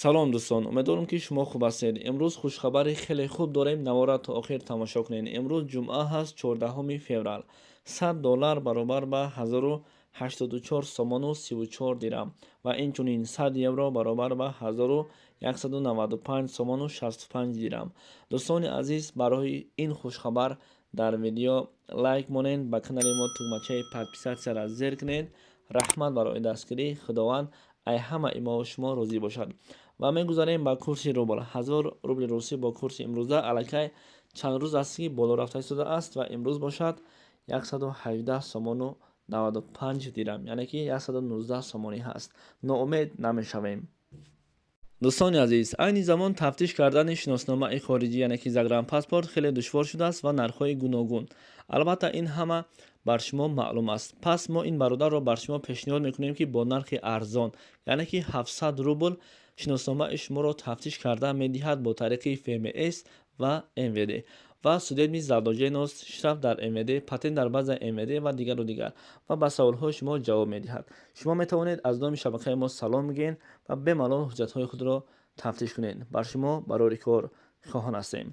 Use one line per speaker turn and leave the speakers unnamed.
Салом, дӯстон, умедворам, ки шумо хуб ҳастед. Имрӯз хушхабари хеле хуб дорем. Навора то охир тамошо кунед. Имрӯз ҷумъа ҳаст, 14 феврал. 100 доллар баробар ба 1084 сомону 34 дирам ва инчунин 100 евро баробар ба 1195 сомону 65 дирам. Дӯстони азиз, барои ин хушхабар дар видео лайк монед, ба канали мо тугмачаи подписаться-ра зер кунед. Раҳмат барои дастгирӣ. Худованд ай ҳамаи мо шумо розӣ бошад. Ва мегузарем ба курси рубл. 1000 рубли русӣ бо курси имрӯза аллакай чанд рӯз аст, ки боло рафта истодааст, ва имрӯз бошад 118 сомону 95 дирам, яъне ки 119 сомонӣ ҳаст. Ноумед намешавем. Дӯстони азиз, айни замон тафтиш кардани шиносномаи хориҷӣ, яъне ки загранпаспорт, хеле душвор шудааст ва нархҳои гуногун. Албатта, ин ҳама бар шумо маълум аст. Пас мо ин бародарро бар шумо пешниҳод мекунем, ки бо нархи арзон, яъне ки 700 рубл, шиносномаи шуморо тафтиш карда медиҳад бо тариқи ФМС ва МВД ва судебный задолженность, штраф дар МВД, патент дар базаи МВД ва дигару дигар, ва ба саволҳои шумо ҷавоб медиҳад. Шумо метавонед аз номи шабакаи мо салом бигӯед ва бемалол ҳуҷҷатҳои худро тафтиш кунед. Бар шумо барори кор хоҳон ҳастем.